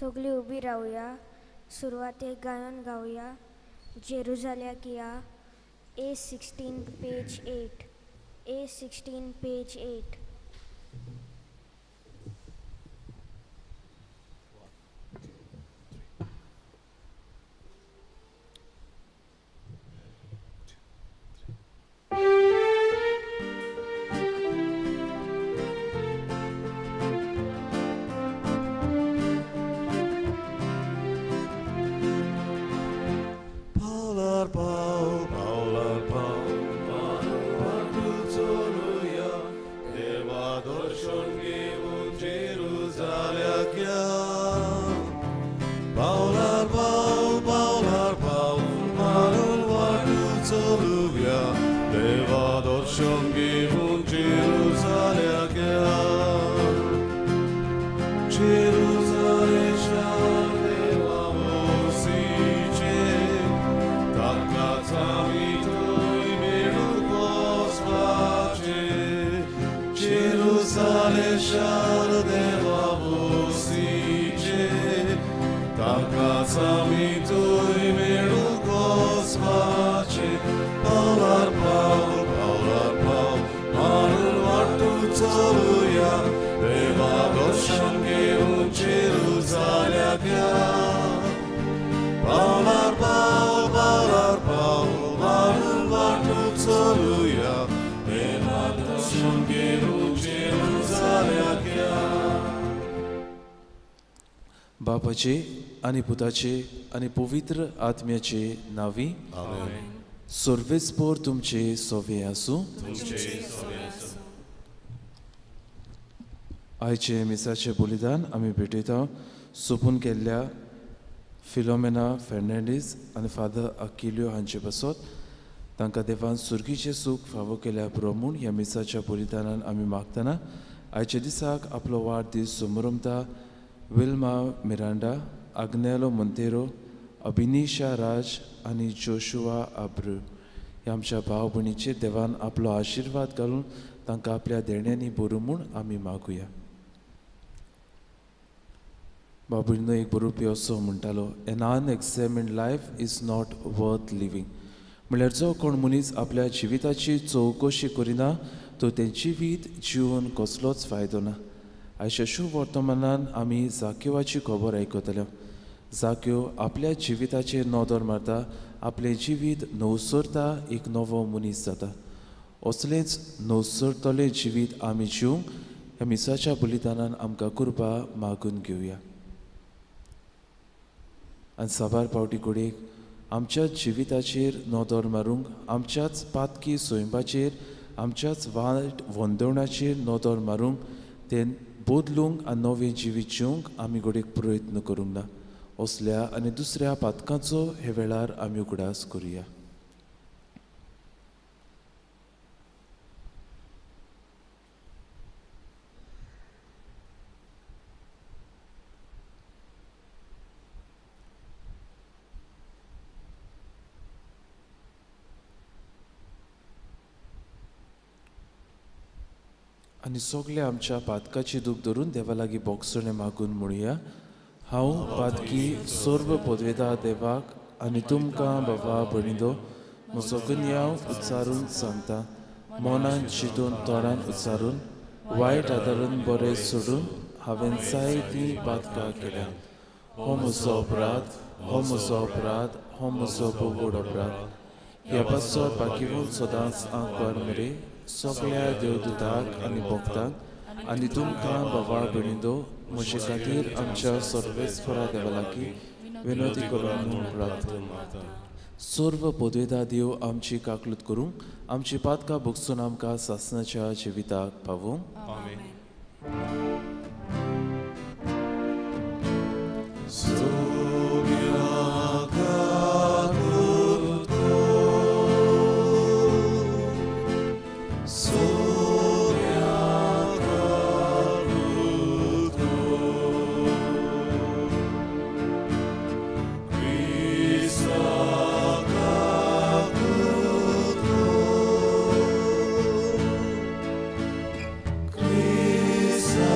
सगळीं उबी रावया. सुरवातेक गायन गावया जेरुजाल्याक या. A16 page 8. A16 page 8. बापाचे आनी पुताचे आनी पवित्र आत्म्याचे नावी सर्वेस्पोर तुमचे सोवे आसूं. आयचे मिसाचे बलिदान आमी भेटयता सोपून केल्ल्या फिलोमेना फेर्नांडीस आनी फादर अकिल्यो हांचे पासत. तांकां देवान सुर्गीचें सूख फावो केल्या पुरो म्हूण ह्या मिसाच्या बलिदानान आमी मागतना आयच्या दिसाक आपलो वाडदीस समरमता विल्मा मिरांडा, आग्नेलो मोंतेरो, अभिनिशा राज आनी जोशुआ आब्रू ह्या आमच्या भाव भयणीचेर देवान आपलो आशिर्वाद घालून तांकां आपल्या देण्यांनी बरो म्हूण आमी मागुया. बाबुनो एक बरोवपी असो म्हणटालो, an unexamined life is not worth living. म्हणल्यार जो कोण मनीस आपल्या जिविताची चवकशी करिना तो तें जिवीत जिवन कसलोच फायदो ना. आयच्या शुभ वर्तमानान आमी जाक्योवाची खबर आयकतले. जाक्यो आपल्या जिविताचेर नदर मारता, आपलें जिवीत नवसरता, एक नवो मनीस जाता. असलेंच नवसरतलें जिवीत आमी जिवंक ह्या मिसाच्या बलिदानान आमकां कृपा मागून घेवया. आनी साबार पावटी घडयेक आमच्याच जिविताचेर नदर मारूंक, आमच्याच पातकी स्वयंपाचेर, आमच्याच वायट वंदवणाचेर नदर मारूंक, तें बदलूंक आनी नवें जिवीत जिवंक आमी घडयेक प्रयत्न करूंक ना. असल्या आनी दुसऱ्या पातकांचो हे वेळार आमी उगडास करुया. आनी सगळे आमच्या पातकाची दूख धरून देवा लागीं बोगसणें मागून म्हणुया. हांव पातकी सर्व पदवेता देवाक आनी तुमकां बाबा भयणीदो म्हजो गुन्यांव उच्चारून सांगता. मनान चिंतून तोंडान उच्चारून वायट आदारून बरें सोडून हांवें जायतीं पातकां केल्या. हो म्हजो अपराध, हो म्हजो अपराध, हो म्हजो व्हड अपराध. ह्या पासत बाकीवून सदांच आंकवार मरे सगळ्या देवदूताक आनी भक्तांक आनी तुमकां बाबा भयणीदो म्हजे खातीर आमच्या सर्वेस्परा देवा लागीं विनवती करून म्हूण प्रार्थना. सर्व पदवेता देव आमची काकलूत करूंक, आमची पातकां भोगसून आमकां सासणाच्या जिविताक पावूंक. Christ.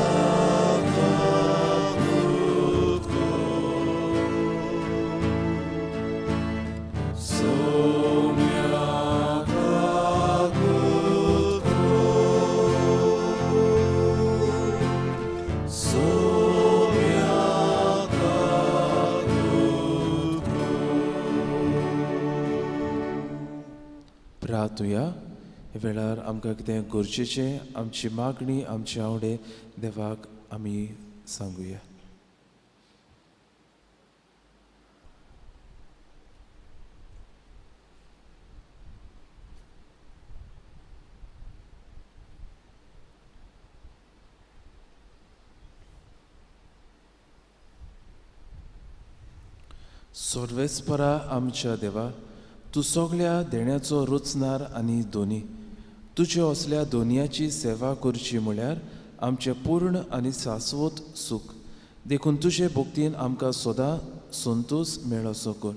रातुया. हे वेळार आमकां कितें गरजेचें, आमची मागणी, आमचे आवडे देवाक आमी सांगुया. सर्वेस्परा आमच्या देवा, तूं सगळ्या देण्याचो रचणार आनी दोनी. तुजे असल्या दोनयाची सेवा करची म्हळ्यार आमचें पूर्ण आनी शाश्वत सूख. देखून तुजे भक्तीन आमकां सदां संतोश मेळसो कर.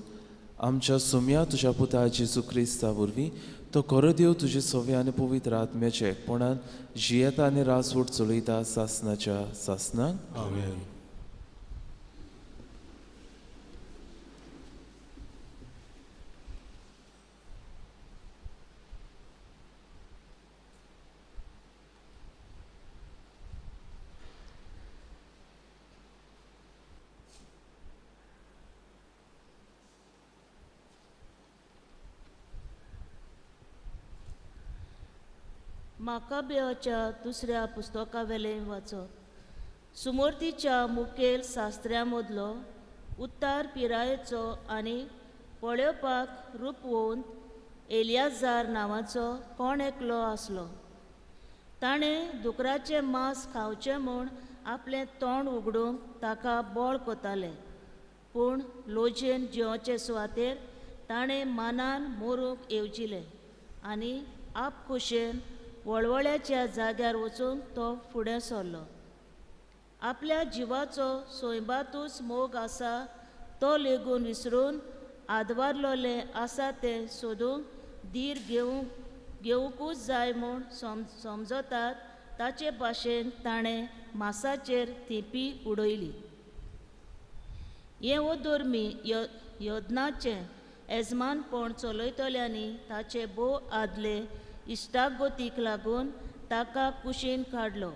आमच्या सुम्या तुज्या पुता जेजू क्रिस्ता वरवीं तो खरो देव तुजे सव्या आनी पवित्र आत्म्याच्या एकपणान जियेता आनी राजवट चलयता सासनाच्या सासनाक. आमेन. माकाबेयाच्या दुसऱ्या पुस्तकावेलें वाचप. सुमूर्तीच्या मुखेल शास्त्र्यां मदलो उत्तर पिरायेचो आनी पळोवपाक रुपवंत एलियाजार नांवाचो कोण एकलो आसलो. ताणें दुकराचें मांस खावचें म्हूण आपलें तोंड उगडूंक ताका बळ कोतालें, पूण लोजेन जियोचे सुवातेर ताणें मानान मरूंक येवजिलें आनी आपखुशेन वळवळ्याच्या जाग्यार वचूंक तो फुडें सरलो. आपल्या जिवाचो सोयबातूच मोग आसा तो लेगून विसरून आदवारलोलें आसा तें सोदूंक धीर घेवंकूच जाय म्हूण समजतात ताचे भाशेन ताणें मासाचेर थेंपी उडयली. हें ओदोर्मी योदनाचें येजमानपण चलयतल्यांनी ताचे भोव आदले इश्टागतीक लागून ताका कुशीन काडलो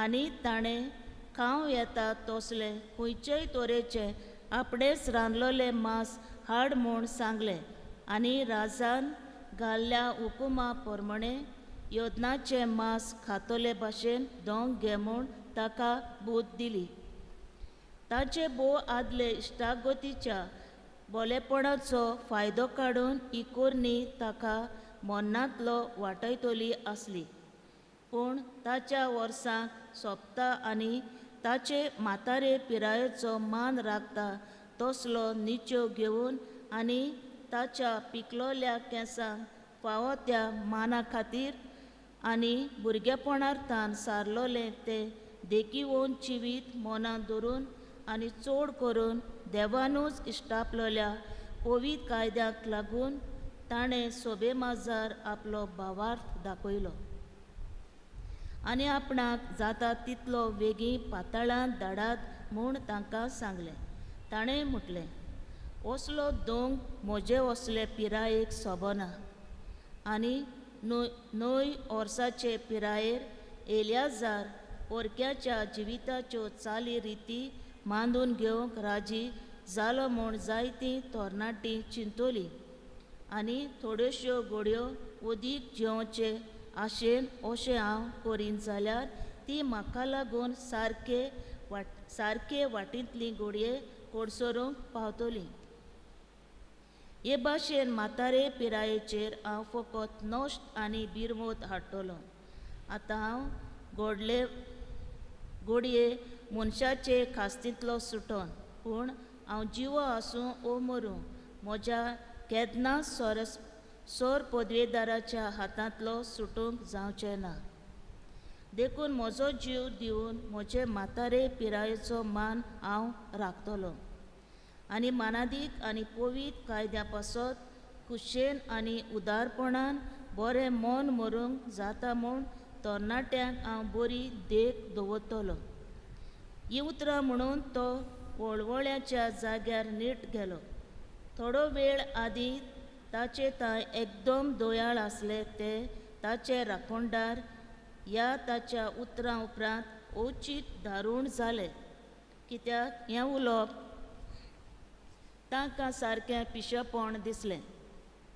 आनी ताणें खावं येता तसलें खंयचेय तरेचें आपणेच रांदलोलें मांस हाड म्हूण सांगलें आनी राजान घाल्ल्या हुकुमा प्रमाणें योदनाचें मांस खातले भाशेन दोंग घे म्हूण ताका बूद दिली. ताचे भोव आदले इश्टागतीच्या बोलेपणाचो फायदो काडून ही कोरणी ताका मरणांतलो वाटयतली आसली, पूण ताच्या वर्सांक सोंपता आनी ताचे म्हातारे पिरायेचो मान राखता तसलो निच्यो घेवन आनी ताच्या पिकलोल्या केंसांक फावो त्या माना खातीर आनी भुरगेपणार तान सारलोलें तें देखीवोन जिवीत मनांत धरून आनी चड करून देवानूच इश्टापलोल्या पवित्र कायद्याक लागून ताणें सोबे माजार आपलो भावार्थ दाखयलो आनी आपणाक जाता तितलो वेगीं पाताळांत धाडात म्हूण तांकां सांगलें. ताणें म्हटलें, असलो दोंग म्हजे असले पिरायेक सोबना आनी न्हय वर्साचे पिरायेर एलियाजार पोरक्याच्या जिविताच्यो चाली रिती मांदून घेवंक राजी जालो म्हूण जायतीं तरणाटीं चिंतोली आनी थोड्योश्यो घोडयो उदीक जेवचे आशेन अशें हांव करीन जाल्यार ती म्हाका लागून सारके वाटींतली घोडये कोडसरूंक पावतली. हे भाशेन म्हातारे पिरायेचेर हांव फकत नश्ट आनी बिरमोत हाडटलो. आतां हांव घोडये मनशाचे खास्तींतलो सुटोन, पूण हांव जिवो आसूं ओ मरूं म्हज्या केन्ना सोर पदवेदाराच्या हातांतलो सुटूंक जावचें ना. देखून म्हजो जीव दिवन म्हजे म्हातारे पिरायेचो मान हांव राखतलो आनी मानादीक आनी पवित्र कायद्या पासत खुशेन आनी उदारपणान बरें मन मरूंक जाता म्हूण तरणाट्यांक हांव बरी देख दवरतलो. ही उतरां म्हणून तो वळवळ्याच्या जाग्यार नीट गेलो. थोडो वेळ आदीं ताचे तांय एकदम दोयाळ आसले ते ताचे राखणदार ह्या ताच्या उतरां उपरांत अवचीत दारूण जाले, कित्याक हें उलोवप तांकां सारकें पिशेपण दिसलें.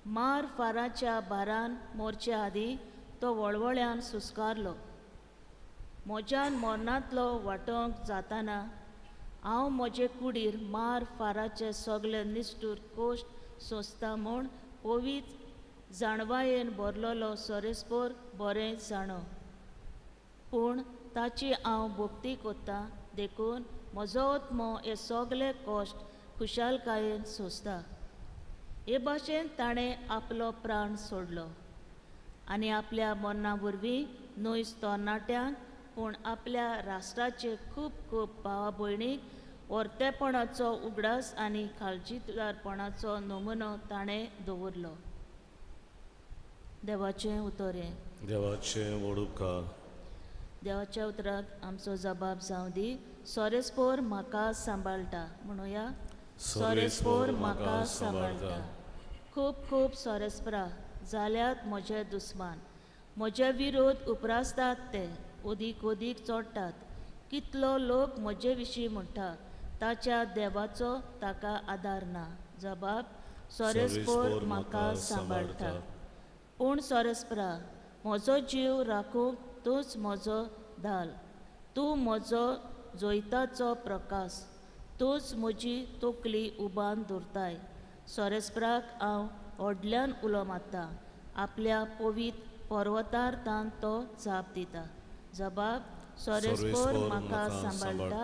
मार फाराच्या भारान मोरचे आदीं तो वळवळ्यान सुस्कारलो. म्हज्यान मरणांतलो वाटोवंक जाताना हांव म्हजे कुडीर मार फाराचे सगळे निश्ठूर कोश्ट सोंसता म्हूण पवित्र जाणवायेन भरलेलो सोरेस्पोर बरें जाणो. पूण ताची हांव भक्ती कोत्ता देखून म्हजो आत्मो हे सगळे कश्ट खुशालकायेन सोंसता. हे भाशेन ताणें आपलो प्राण सोडलो आनी आपल्या मरणा वरवीं न्हय तरणाट्यांक पूण आपल्या राष्ट्राचे खूब खूब भावा भयणीक वर्तेपणाचो उगडास आनी काळजीदारपणाचो नमुनो ताणें दवरलो. देवाचें उतर हें. देवाचें व्हड उपकार. देवाच्या उतराक आमचो जबाब जावं दी. सोरेस्पोर म्हाका सांबाळटा म्हणुया. सोरेस्पोर म्हाका सांबाळटा. खूब खूब सोरेस्परा जाल्यात म्हजे दुस्मान, म्हजे विरोध उपरासतात ते ओदीक ओदीक चोडटात. कितलो लोक म्हजे विशीं म्हणटा ताच्या देवाचो ताका आदार ना. जबाब सोरेस्पोर म्हाका सांबाळटा. पूण सोरेस्परा म्हजो जीव राखूंक तूंच म्हजो धाल, तूं म्हजो जैताचो प्रकाश, तूंच म्हजी तकली उबान दवरताय. सोरेस्पराक हांव व्हडल्यान उलो मारता, आपल्या पवित्र पर्वतार तान तो जाप दिता. जबाब सोरेस्पोर म्हाका सांबाळटा.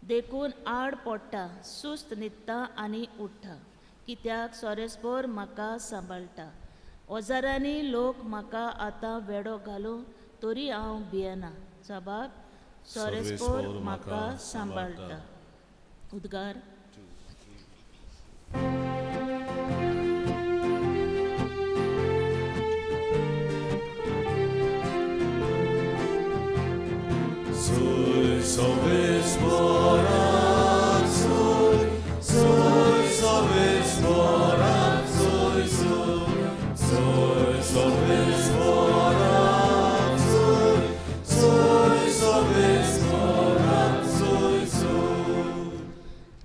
देखून आड पडटा, सुस्त न्हिदता आनी उठ्ठा, कित्याक सोरेस्पोर म्हाका सांबाळटा. हजारांनी लोक म्हाका आतां वेडो घालूं तरी हांव भियेना. जबाब सोरेस्पोर म्हाका सांबाळटा. उद्गार.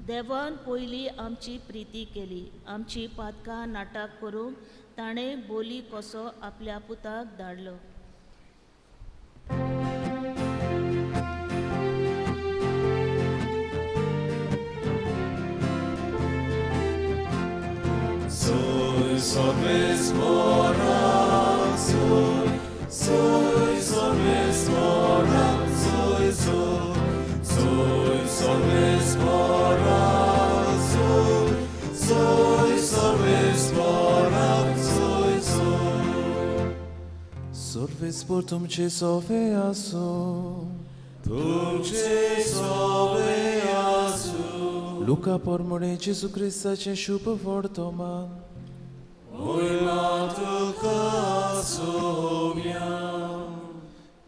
देवान पयलीं आमची प्रिती केली, आमची पातकां नाटक करूंक ताणें बोली कसो आपल्या पुताक धाडलो. सर्वेस्पोर तुमचे सोवे आसूं. तुमचे सोवे आसूं. लुका पोरमुणे जेजू क्रिस्ताचें शुभ वर्तमान.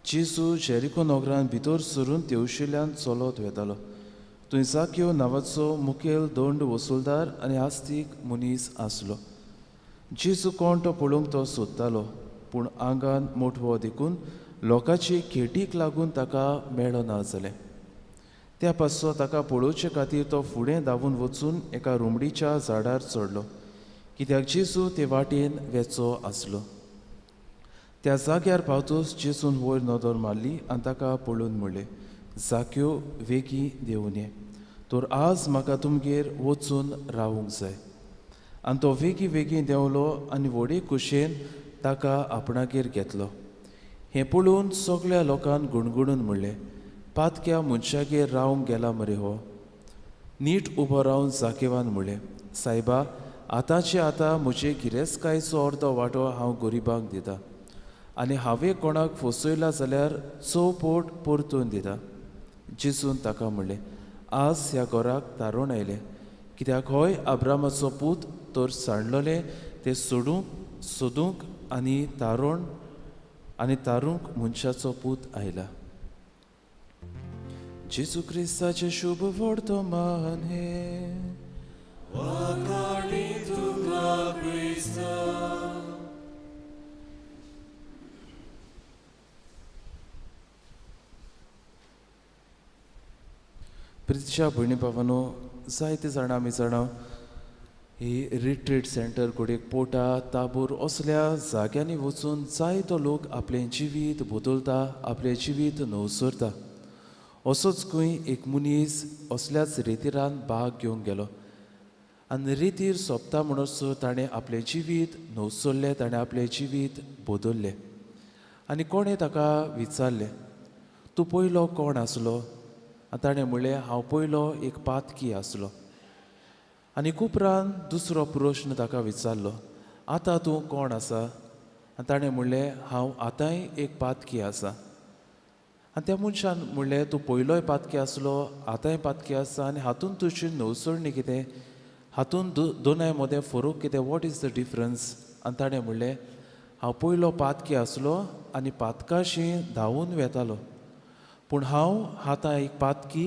जेजू जेरिको नगरान भितर सरून तेवशिल्यान चलत वेतालो. थंय जाक्यो नांवाचो मुखेल दंड वसुलदार आनी आस्तीक मनीस आसलो. जेजू कोण तो पळोवंक तो सोदतालो, पूण आंगान मोटवो देखून लोकांचे खेटीक लागून ताका मेळना जालें. त्या पासो ताका पळोवचे खातीर तो फुडें धांवून वचून एका रुमडीच्या झाडार चडलो, कित्याक जेजू ते वाटेन वेचो आसलो. त्या जाग्यार पावतूच जेजून वयर नदर मारली आनी ताका पळोवन म्हणलें, जाक्यो वेगीं देंवून ये, तर आज म्हाका तुमगेर वचून रावूंक जाय. आनी तो वेगीं वेगीं देंवलो आनी व्हडे खोशयेन ताका आपणागेर घेतलो. हें पळोवन सगळ्या लोकान गुणगुणून म्हणलें, पातक्या मनशागेर रावंक गेला मरे हो. नीट उबो रावन जाकेवान म्हणलें, सायबा, आतांचे आतां म्हजे गिरेस्तकायेचो अर्दो वांटो हांव गरिबांक दिता आनी हांवें कोणाक फसयला जाल्यार चौपट परतून दिता. जेजून ताका म्हणलें, आज ह्या घराक तारोण आयलें, कित्याक होय आब्रामाचो पूत तर सांडलोलें तें सोडूंक सोदूंक आनी तारोण आनी तारूंक मनशाचो पूत आयला. जेजू क्रिस्ताचें शुभ वर्तमान हें. प्रितीच्या भयणी भावांनो, जायते जाणां आमी जाणां ही रिट्रीट सेंटर घडयेक पोटा ताबूर असल्या जाग्यांनी वचून जायतो लोक आपलें जिवीत बदलता, आपलें जिवीत नवसरता. असोच खंय एक मनीस असल्याच रेतिरान भाग घेवंक गेलो आनी रेतीर सोंपता म्हणसर ताणें आपलें जिवीत नवसरलें, ताणें आपलें जिवीत बदललें. आनी कोणें ताका विचारलें, तूं पयलो कोण आसलो? आनी ताणें म्हणलें, हांव पयलो एक पातकी आसलो. आनी उपरांत दुसरो प्रश्न ताका विचारलो, आतां तूं कोण आसा? आनी ताणें म्हणलें, हांव आतांय एक पातकी आसा. आनी त्या मनशान म्हणलें, तूं पयलोय पातकी आसलो, आतांय पातकी आसा, आनी हातूंत तुजी नवसरणी कितें? हातूंत दोनाय मदें फरक कितें? What is the difference? आनी ताणें म्हणलें, हांव पयलो पातकी आसलो आनी पातकाशी धांवून वेतालो, पूण हांव आतां एक पातकी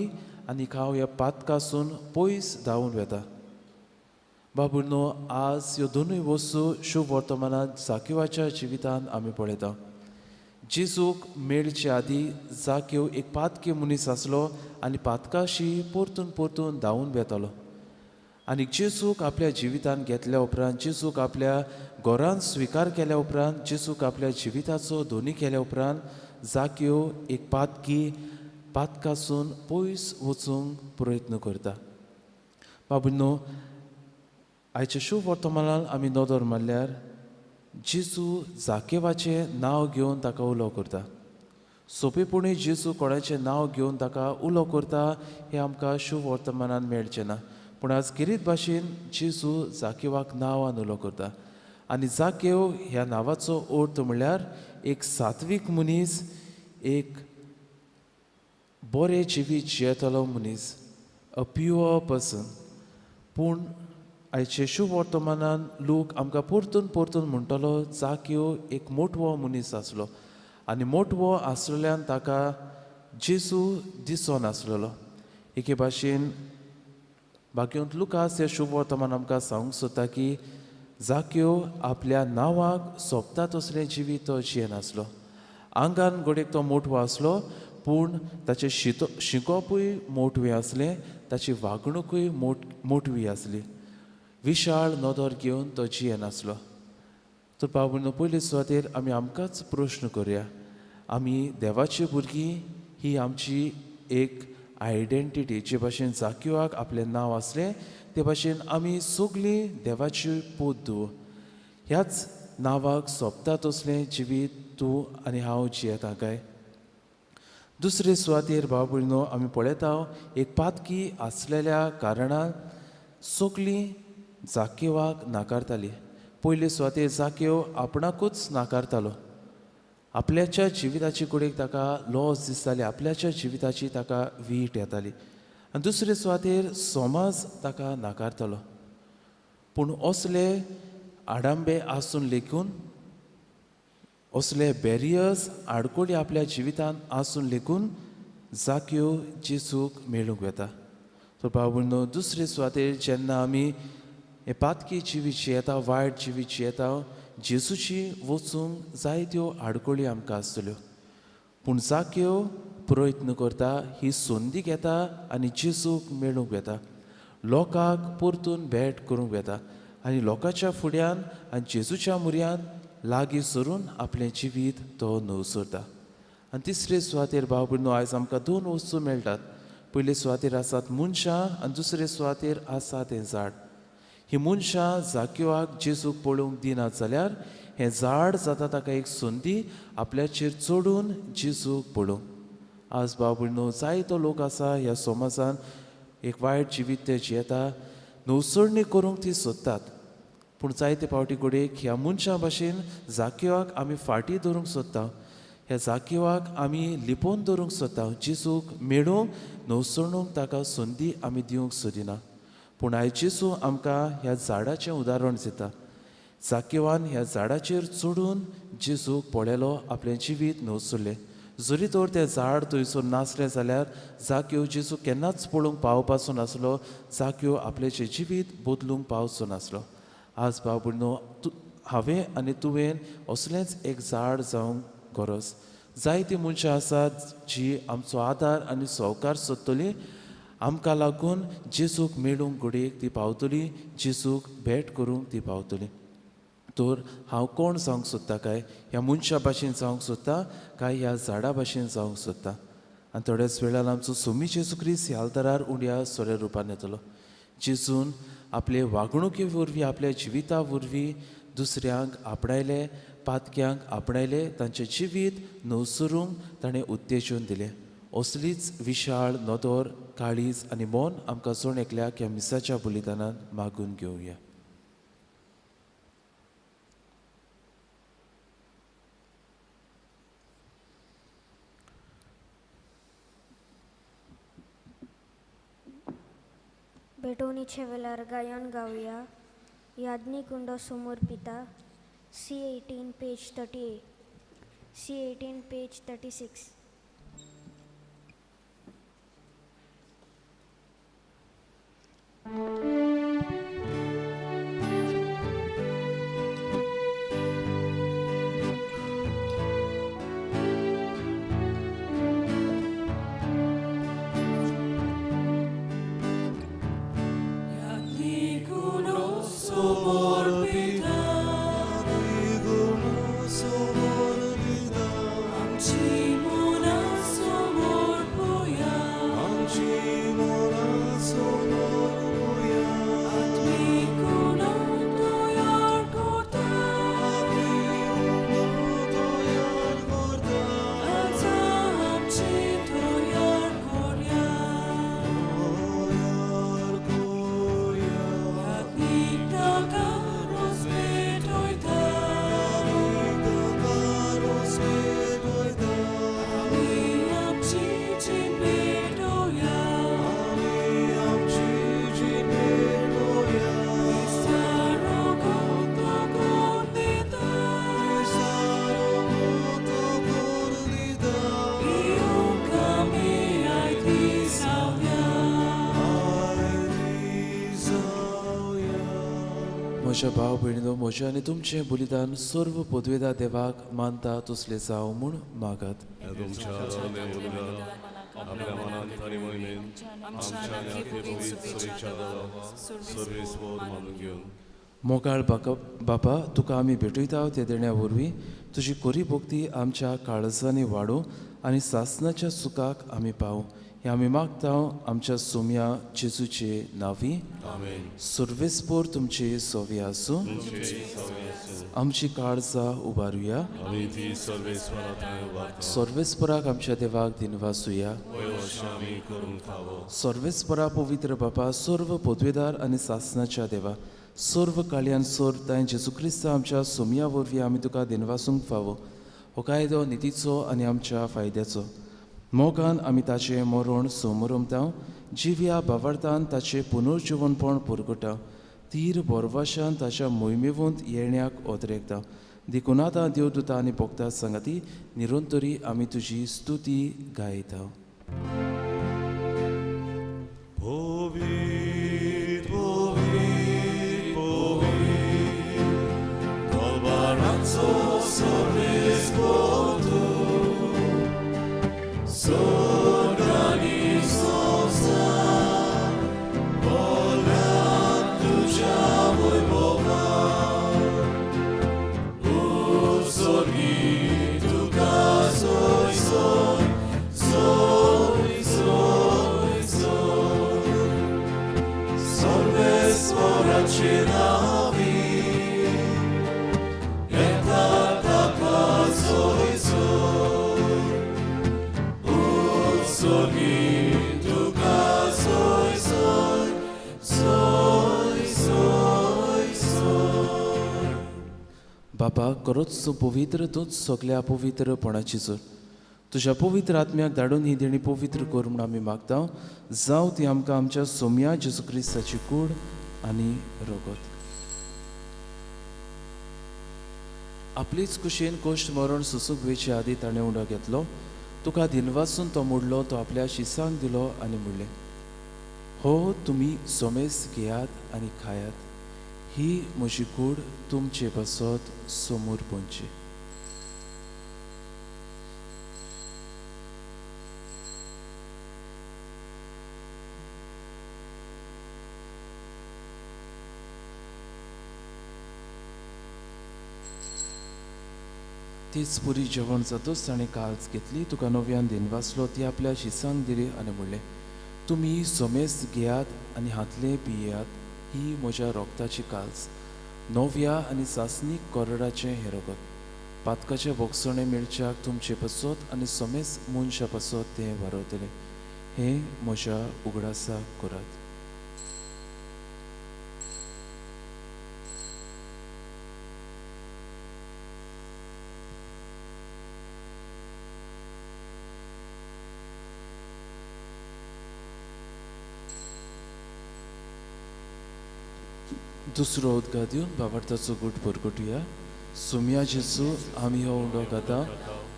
आनी हांव ह्या पातकासून पयस धांवून वेता. बाबुनो, आज ह्यो दोनूय वस्तू शुभ वर्तमानांत जाकिवाच्या जिवितांत आमी पळयता. जेजूक मेळचे आदीं जाकीव एक पातकी मनीस आसलो आनी पातकाशी परतून परतून धांवून वेतालो. आनी जेजूक आपल्या जिवितांत घेतल्या उपरांत, जेजूक आपल्या घरांत स्विकार केल्या उपरांत, जेजूक आपल्या जिविताचो दोनी केल्या उपरांत जाकीव एक पातकी पातकासून पयस वचूंक प्रयत्न करता. बाबुनो, आयच्या शुभ वर्तमानान आमी नदर मारल्यार जेजू जाकेवाचें नांव घेवन ताका उलो करता. सोंपेपणी जेजू कोणाचें नांव घेवन ताका उलो करता हें आमकां शुभ वर्तमानान मेळचें ना, पूण आज गिरीत भाशेन जेजू जाकेवाक नांवान उलो करता. आनी जाकेव ह्या नांवाचो अर्थ म्हणल्यार एक सात्वीक मनीस, एक बरें जिवीत जियेतलो मनीस, अ प्युअर पर्सन. पूण आयचे शुभ वर्तमानान लोक आमकां परतून परतून म्हणटलो, जाकीव एक मोटवो मनीस आसलो आनी मोटवो आसलेल्यान ताका जेजू दिसोनासलेलो. एके भाशेन बाकी लुकास हे शुभ वर्तमान आमकां सांगूंक सोदता की जाकीव आपल्या नांवाक सोंपता तसलें जिवीत तो जियेनासलो. आंगान घडयेक तो मोटवो आसलो, पूण ताचें शिकोवपूय मोटवें आसलें, ताची वागणुकूय मोटवी आसली. विशाळ नदर घेवन तो जियेनासलो. तर बाबूनो, पयले सुवातेर आमी आमकांच प्रश्न करुया, आमी देवाची भुरगीं ही आमची एक आयडेंटिटी. जे भाशेन जाकिवाक आपलें नांव आसलें ते भाशेन आमी सगळीं देवाची पोत दव. ह्याच नांवाक सोंपता तसलें जिवीत तूं आनी हांव जियेता काय? दुसरे सुवातेर भाव भयणीनो आमी पळयता, एक पातकी आसलेल्या कारणान सगळीं जाकेवाक नाकारताली. पयले सुवातेर जाकेव आपणाकूच नाकारतालो. आपल्याच्या जिविताची कडेक ताका लॉस दिसताली, आपल्याच्या जिविताची ताका वीट येताली. आनी दुसरे सुवातेर समाज ताका नाकारतालो. पूण असले आडांबे आसून लेगून, असले बॅरियर्स आडकोळी आपल्या जिवितांत आसून लेगून जाकीव जेजूक मेळूंक वेता. तर भाव भयणीनो, दुसरे सुवातेर जेन्ना आमी हे पातकी जिवीत जियेता, वायट जिवीत जियेता, जेजूची वचूंक जायत्यो आडकोळी आमकां आसतल्यो, पूण जाकीव प्रयत्न करता, ही संदी घेता आनी जेजूक मेळूंक वेता, लोकांक परतून भेट करूंक वेता आनी लोकांच्या फुड्यान आनी जेजूच्या मुऱ्यान लागीं सरून आपलें जिवीत तो नवसरता. आनी तिसरे सुवातेर भाव भयणीनो, आयज आमकां दोन वस्तू मेळटात. पयले सुवातेर आसात मनशां आनी दुसरे सुवातेर आसा तें झाड. ही मनशां जाकिवाक जेजूक पळोवंक दिनात जाल्यार हें झाड जाता ताका एक संदी आपल्याचेर चडून जेजूक पळोवंक. आज भाव भयणीनो, जायतो लोक आसा ह्या समाजान एक वायट जिवीत ते जियेता, नवसरणी करूंक ती सोदतात, पूण जायते फावटी घडयेक ह्या मनशां भाशेन जाकिवाक आमी फाटीं धरूंक सोदता, ह्या जाकिवाक आमी लिपोवन दवरूंक सोदता, जेजूक मेळूंक नवसरणूंक ताका संदी आमी दिवंक सोदिना. पूण आयज जेजू आमकां ह्या झाडाचें उदाहरण दिता. जाकिवान ह्या झाडाचेर चडून जेजूक पळयलो, आपलें जिवीत नवसरलें. जरी तर तें झाड थंयसर नासलें जाल्यार जाकीव जेजू केन्नाच पळोवंक पावपाचो नासलो, जाकीव आपल्याचें जिवीत बदलूंक पावचो नासलो. आज भाव भयणीनो, हांवें आनी तुवें असलेंच एक झाड जावंक गरज. जायतीं मनशां आसात जी आमचो आदार आनी सहकार सोदतलीं आमकां लागून जेजूक मेळूंक घडयेक ती पावतली, जेजूक भेट करूंक ती पावतली. तर हांव कोण जावंक सोदता? काय ह्या मनशा भाशेन जावंक सोदता काय ह्या झाडा भाशेन जावंक सोदता? आनी थोड्याच वेळार आमचो सोमी जेजू क्रिस्त ह्या आल्तारार उंड्या सोऱ्या रुपान येतलो. जेजून आपले वागणुके वरवीं, आपल्या जिविता वरवीं दुसऱ्यांक आपणायले, पातक्यांक आपणायले, तांचें जिवीत नवसरूंक ताणें उत्तेजन दिलें. असलीच विशाळ नदर, काळीज आनी मन आमकां जण एकल्याक ह्या मिसाच्या बलिदानान मागून घेवया. भेटवणीच्या वेळार गायन गावया. यादनी कुंडो समोर पिता. C18 page 38, C18 page 36. म्हज्या भाव भयणीनो, म्हजें आनी तुमचें बलिदान सर्व पदवेदा देवाक मानता तसलें जावं म्हूण मागात. मोगाळ बापा, तुका आमी भेटयता त्या देण्या वरवीं तुजी कोरी भक्ती आमच्या काळजांनी वाडूं आनी सासनाच्या सुखाक आमी पावूं, हें आमी मागता आमच्या सोम्या जेजूचे नांवी. सर्वेस्पोर तुमचे सोवे आसूं. आमची काळजां उबारुया. सर्वेस्पराक आमच्या देवाक दिनवासुया. सर्वेस्परा पवित्र बापा, सर्व पदवेदार आनी सासनाच्या देवा, सर्व काळयान सर्व तांय जेजू क्रिस्त आमच्या सोम्या वरवीं आमी तुका दिनवासूंक फावो. हो कायदो नितीचो आनी आमच्या फायद्याचो. मोगान आमी ताचें मरण सोमरमता, जिव्या भावार्थान ताचें पुनर्जिवनपण पुरगटा, तीर बोरवाशान ताच्या मोहिमेवंत येण्याक ओदरेकता. देखून आतां देवदूता आनी भक्ता सांगाती निरंतरी आमी तुजी स्तुती गायता. बापा, खरोच तूं पवित्र, तूंच सगल्या पवित्रपणाची जोर. तुज्या पवित्र आत्म्याक धाडून ही देणी पवित्र कर म्हूण आमी मागता. जावं ती आमकां आमच्या सोम्या जेजू क्रिस्ताची कूड आनी रगत. आपलीच कुशेन कोश्ट मरण सुसूक वेचे आदी ताणें उंडो घेतलो. तुका दिनवासून तो मोडलो, तो आपल्या शिसांक दिलो आनी म्हणलें, हो तुमी सोमेस घेयात आनी खायात, ही म्हजी कूड तुमचे पासत समोर पोंची. तीच पुरी जेवण जातूच ताणें काल्स घेतली, तुका नव्यान दिनवासलो, ती आपल्या शिसांक दिली आनी म्हणलें, तुमी सोमेस घेयात आनी हातले पियेयात, ही म्हज्या रोगताची काल्स, नव्या आनी सासणीक कोरडाचें हें रगत, पातकाचें भोगसणें मेळच्याक तुमचे पासत आनी सोमेस मनशा पासत तें वारवतलें, हें म्हज्या उगडासाक करात. दुसरो उदका दिवन बाबार्थाचो गूट परगटुया. सुमया जेजू, आमी हो उंडो खाता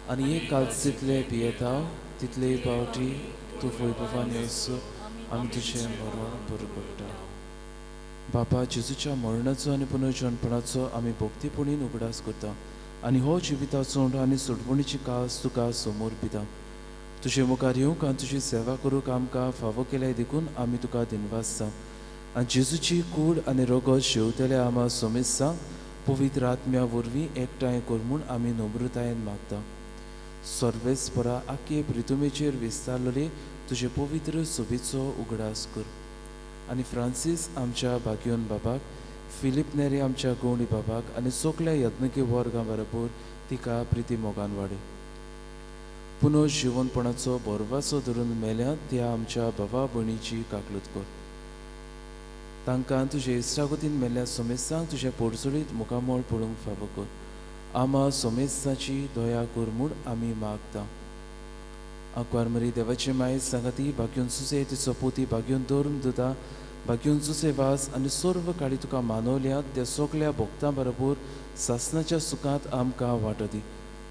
आनी एक कालसीतले पियेता, तितले पावटी तूं वैभवान येसो आमी तुजें मरण परगट्टा. बापा, जेजूच्या मरणाचो आनी पुनर्जनपणाचो आमी भक्तीपणीन उगडास करता आनी हो जिविताचो उंडो आनी सोडवणीची कास तुका समोर पिता. तुजे मुखार येवंक आनी तुजी सेवा करूंक आमकां फावो केल्या देखून आमी तुका दिनवासता. आनी जेजूची कूड आनी रगत शेवतल्या आमा सोमेस्तांक पवित्र आत्म्या वरवीं एकठांय कर म्हूण आमी नम्रतायेन मागता. सर्वेस्परा आखे प्रितुमेचेर विस्तारलेले तुजे पवित्र सोबेचो उगडास कर आनी फ्रांसीस आमच्या भाग्योन बाबाक, फिलीप नेरी आमच्या गवणी बाबाक आनी सगल्या यत्नकी वर्गां बरोबर तिका प्रिती मोगान वाडय. पुनः जिवनपणाचो भरवासो धरून मेल्या त्या आमच्या बाबा भयणीची काकलूत कर. तांकां तुजे इश्टागतीन मेल्ल्या सोमेस्तांक तुज्या पोरसुडीत मुखामळ पळोवंक फावो कर. आमा सोमेस्ताची दया कर म्हूण आमी मागता. आंकवार मरी देवाची माय सांगाती, भाग्योन सुसे तिचो पोती, भाग्योन धरून दुता, भाग्योन सुसे वास आनी सर्व काळी तुका मानवल्या त्या सगल्या भक्तां बरोबर सासनाच्या सुखांत आमकां वांटो दी.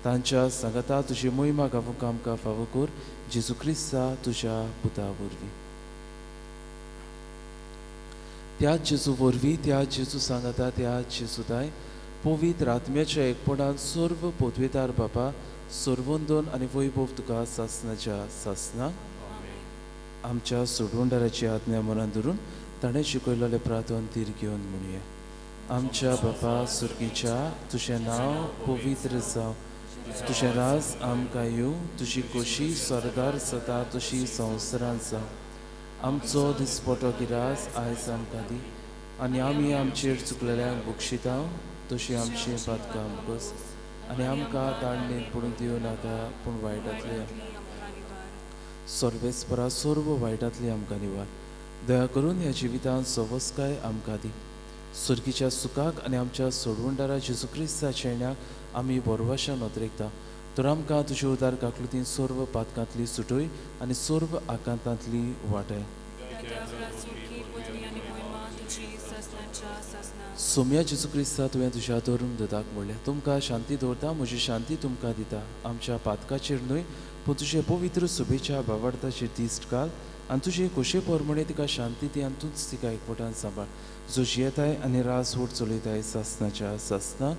तांच्या सांगाता तुजी मोहिमा गावूंक आमकां फावो कर, जेजू क्रिस्ता तुज्या पुता वरवीं. त्या जेजू वरवीं, त्या जेजू सांगाता, त्या जेजूताय पवित्र आत्म्याच्या एकपणान सर्व पदवेदार बापा, सर्वंदन आनी वैभव तुका सासनाच्या सासना. आमच्या सोडवणदाराची आज्ञा मनान धरून ताणें शिकयलेलें प्रार्थन तीर घेवन म्हणुया. आमच्या बापा सुर्गीच्या, तुजें नांव पवित्र जावं, तुजें राज आमकां येवं, तुजी खोशी स्वर्गार जाता तशी संवसारांत जावं. आमचो दिसपटो गिरास आयज आमकां दी आनी आमी आमचेर चुकलेल्यांक बक्षिता तशी आमची पातकां बस आनी आमकां ताणणेन पडूंक दिवं नाका, पूण वायटांतले सर्वेस्परा सर्व वायटांतली आमकां निवार. दया करून ह्या जिवितांत सवस्काय आमकां दी. सुर्गीच्या सुखाक आनी आमच्या सोडवणदारा जेजू क्रिस्ताच्या येण्याक आमी बरवाशा नदरेकता. तर आमकां तुजे उदार काकलुतीन सर्व पातकांतली सुटय आनी सर्व आकांतांतली वाटय. सोम्या जेजू क्रिस्ता, तुवें तुज्या धरून दुदाक म्हणलें, तुमकां शांती दवरता, म्हजी शांती तुमकां दिता. आमच्या पातकाचेर न्हय पूण तुजे पवित्र सुबेच्या बावार्थाचेर दिश्ट घाल आनी तुजे खोशे प्रमाणे तिका शांती दी आनी तूंच तिका एकवटान सांबाळ, जो जियेताय आनी रास वोट चलयताय सासनाच्या सासना.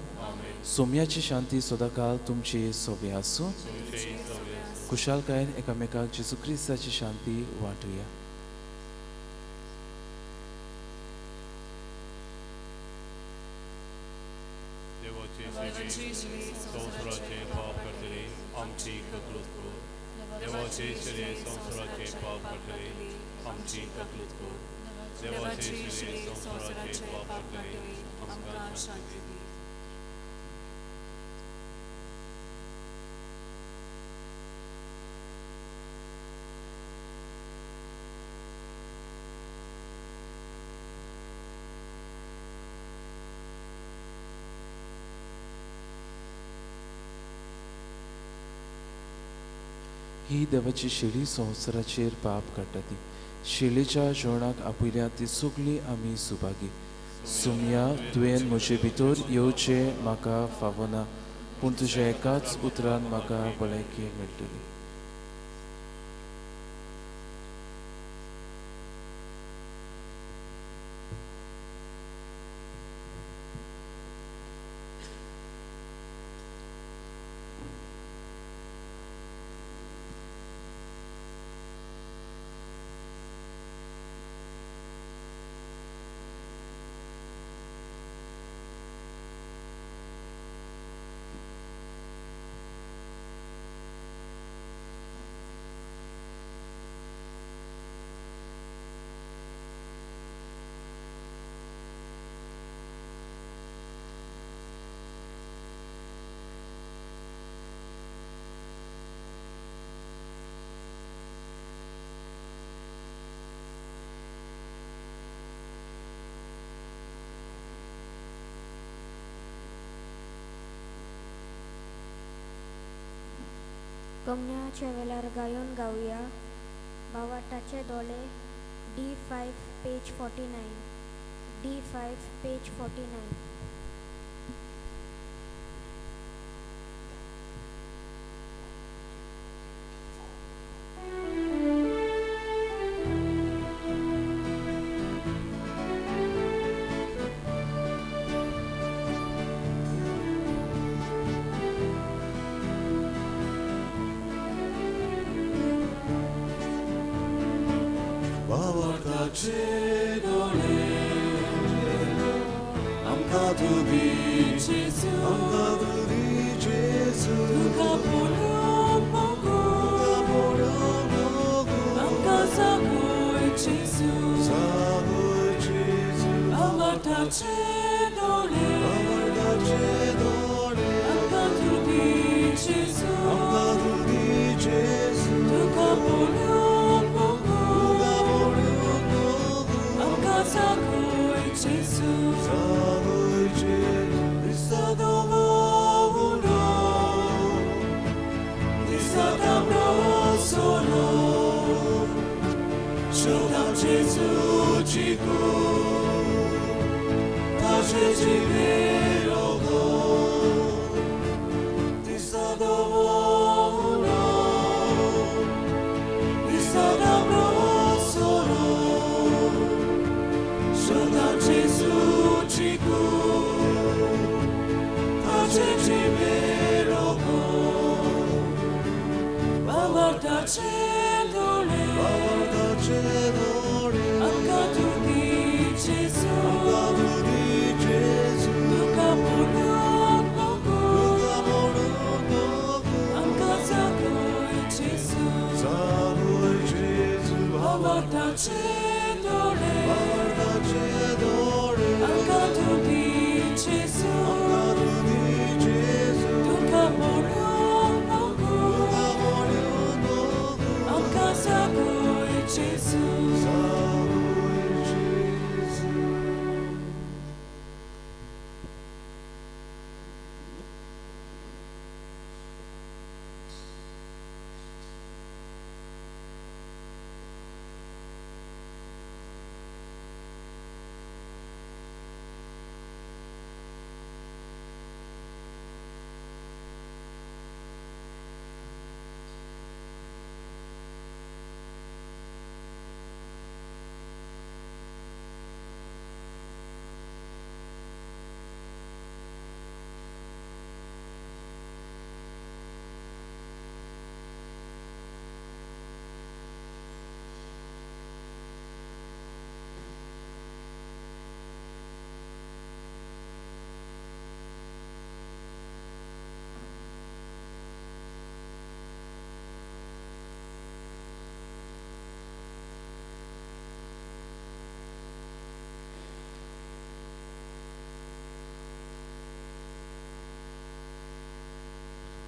सोम्याची शांती सदांकाल तुमची सोबे आसूं. खुशालकायेन एकामेकाक जेजू क्रिस्ताची शांती वांटुया. ही देवाची शेळी संवसाराचेर पाप काडटा ती शेळीच्या जेवणाक आपयल्या ती सगळी आमी सुभागी. सुमया, तुवें म्हजे भितर येवचें म्हाका फावना, पूण तुज्या एकाच उतरान म्हाका भलायकी मेळटली. कमन्याच्या वेळार गायोन गावया भावार्ताचे दोळे D5 page 49 D5 page 49. भावार्थाचे दोळे आमकां तूं दी जेजू, आमकां तूं दी जेजू, तुका पळोवंक मोगू, तुका पळोवंक मोगू, आमकां सांगूय जेजू, सांगूय जेजू. भावार्थाचे दोळे, भावार्थाचे दोळे, आमकां तूं दी जेजू, आमकां तूं दी जेजू, तुका पळोवंक मोगू,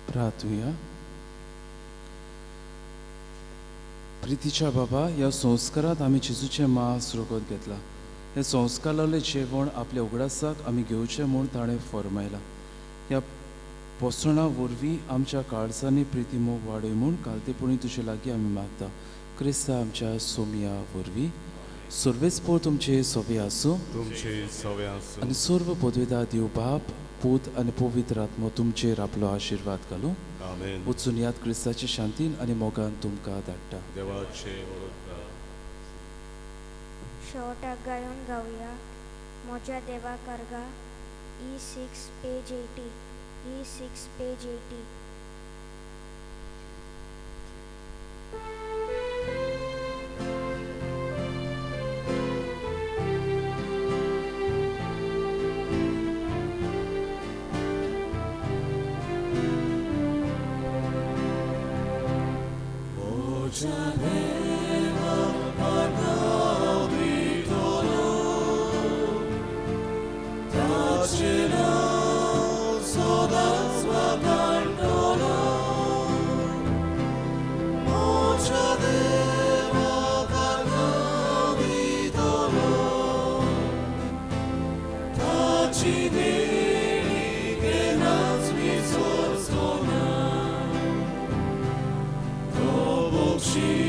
प्रार्थुया. प्रितीच्या बाबा, ह्या संस्कारांत आमी जेजूचें मांस रगत घेतलां. हें संस्कारांतलें जेवण आपल्या उगडासाक आमी घेवचें म्हूण ताणें फर्मायलां. ह्या पोसणां वरवीं आमच्या काळजांनी प्रिती मोग वाडय म्हूण कालतेपणी तुजे लागीं आमी मागता. क्रिस्ता आमच्या सोमया वरवीं. सर्वेस्पोर तुमचे सोबे आसूं, आनी सर्व पदवेदार देव बाप, पूत आनी पवित्र आत्मो तुमचेर आपलो आशिर्वाद घालूं. वचून याद क्रिस्ताचे शांतीन आनी मोगान तुमकां धाडटा. शेवटाक गायोन गावया म्हज्या देवा कारगा E6 page 80 E6 page 80. Bogshina.